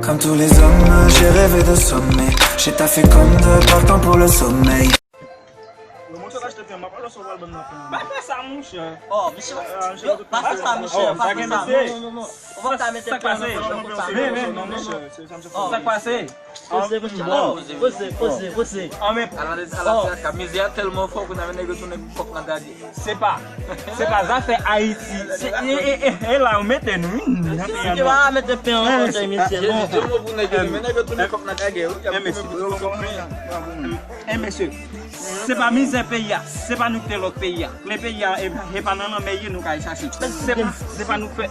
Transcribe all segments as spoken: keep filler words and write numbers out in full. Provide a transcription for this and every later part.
Comme tous les hommes, j'ai rêvé de sommet. J'ai taffé comme deux, pas le temps pour le sommeil. Yo, monchè, l achte pen, m ap pale sou pral ban nan pen. Pa fè sa, monchè. Oh, misye, Ah, misye, yo, pa fè sa, misye, oh, pa pa fè gen sa. mesye. Non, non, non, non. Ou pa ka mete pen nan fòm konsa. Men, men, men, men, mesye, se sa, mesye. Oh. Sa k pase? Poze, poze, poze, poze, poze. Ah, men, Ala ala sa ka mizè a tèlman fò pou n ap nèg yo tounen kòk nan gage. Se pa, se pa zafè Ayiti. Se, e, e, e, e la, ou mete nou, wi. Misye pa mete pen an kòtèy misye, non. Jodi yo mwen pou nèg yo tounen, men nèg yo tounen kòk nan gage, wi. Y ap Men, mesye. tounen kòk nan gage. E mesye, se pa mizè peyi a, se pa nou ki te lòk peyi a. Kle peyi a, e, e pa nan lanmè ye nou ka al chache. Se pa, se pa nou k fè.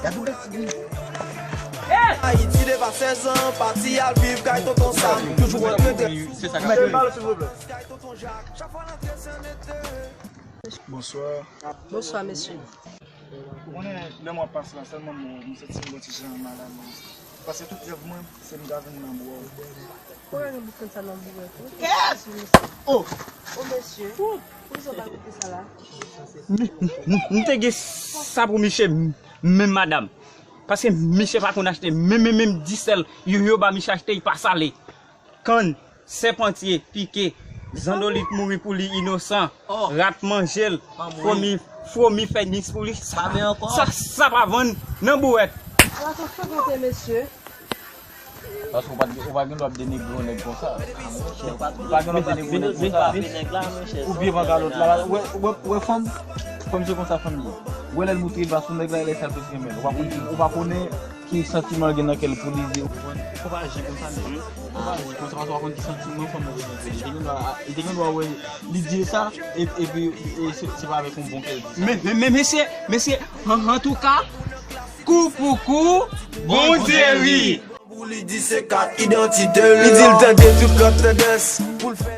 Ayiti depi sèz an, pati al viv kay tonton Sam. Toujou regrete. Se sa k ap fè. Bonswa. Bonswa, mesye. Ou konnen lè mwa pase la, sèlman mwen, mwen santi m yon ti jan mal alèz. Paske tout rèv mwen, se m ta vin nan bouwè w. Ou wè gen bout konn sa nan bouwè tou? Oh! O mesye, poukisa w pa koute sa la? M te gen sa pou misye, menm madanm. Paske misye pa konn achte, menm, menm, menm disèl, yo, yo ba misye achte, li pa sale. Kann, sèpantye, pike, zandolit mouri pou li inosan, rat manje l, fwomi, fwomi fè nis pou li. Sa, sa, sa pa vann nan bouwèt. Ala sa frekante, mesye. Paske ou pa t gen, ou pa gen dwa ap denigre yon nèg konsa. Ou pa gen dwa ap denigre yon nèg konsa. Ou byen vangalot la, ou wè, ou wè, ou wè fanm, fanm se konsa fanm ye. Ou wè lè l moutre l pa sou nèg la, e lè sa l plis renmen l. Ou pa konn, ou pa konnen ki santiman l gen nan kè l pou li di. Ou pa aji konsa, nèg. Ou pa aji konsa, paske ou pa konn ki santiman fanm nan gen pou li. Li te gen dwa, li te gen dwa wè, li di l sa, e, epi, e se, se pa avèk yon bon kè l di sa. Men, men, men, mesye, mesye, an, antouka, kou pou kou, Bondye ri. Pou li di se kat idantite l. Li di l tande tout lòt tandans pou l fè.